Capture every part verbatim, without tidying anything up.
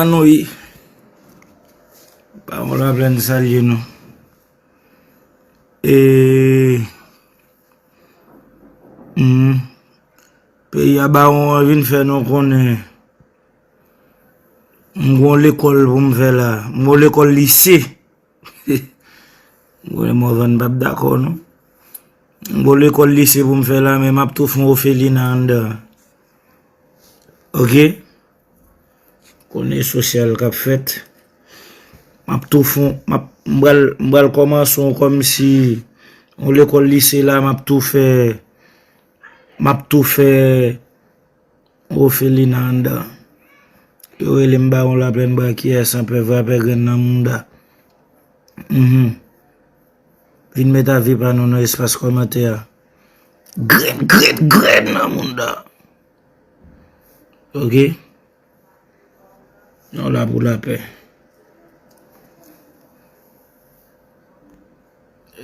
Ann wi. Bawon Laplèn salye nou. E, hmm, peyi a Bawon an vin fè nou konnen m gon lekòl pou m fè la. M gon lekòl lise. M konnen Morvan p ap dakò, non. M gon lekòl lise pou m fè la, men m ap tou fè yon ofelina anndan. Oke? Konnen sosyal k ap fèt. M ap tou fè, m ap, m pral, m pral kòmanse yon kòmsi yon lekòl lise la, m ap tou fè, m ap tou fè ofelina anndan. Yo rele m Bawon Laplèn, brakiyè san pè, vrapè grenn nan mounda. Mhm. Vin met avi pa nou nan espas kòmantè a. Grenn, grenn, grenn nan mounda. Oke? Nou la pou lapè.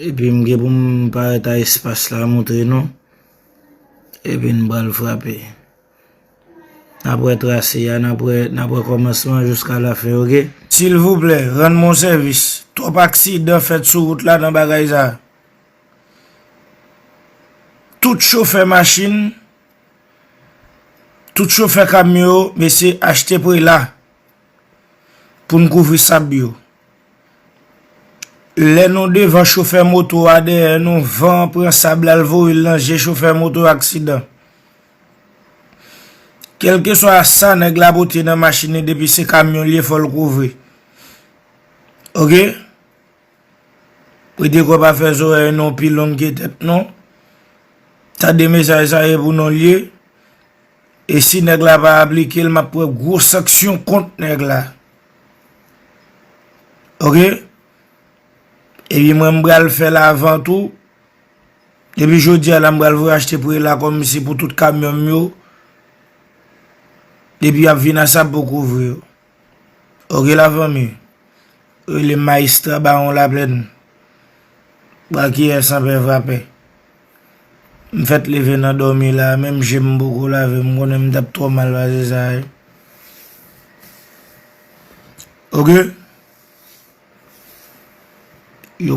Epi m gen pou m parèt a espas la, montre nou. Epi n pral frape. N ap wè trase a, n ap wè, n ap wè kòmansman jiska lafen, oke? Silvouplè, rann mwen yon sèvis. Twòp aksidan fèt sou wout la nan bagay sa. Tout chofè machin, tout chofè kamyon yo, mesye, achte prela pou n kouvri sab yo. Lè nou devan chofè moto a dèyè nou, van an pran sab la, l voye l nan je chofè moto a, aksidan. Kèlkeswa sa nèg la pote nan machin li, depi se kamyon l ye, fò l kouvri. Oke? Prete kò pa fè zòrèy non pi long ke tèt non. Tande mesaj sa e pou nou l ye. E si nèg la pa aplike l, m ap pran gwo sanksyon kont nèg la. Oke? Epi mwen m pral fè l avan tou. Depi jodi a la m pral voye achte prela kòmsi pou tout kamyon m yo. Depi y ap vin a sab pou kouvri yo. Oke lafanmi. Rele Maestra Bawon Laplèn. Brakiyè san pè vrapè. M fèk leve nan dòmi la, menm je m poko lave, m konnen m t ap twò mal pase sa wi. Oke? Yo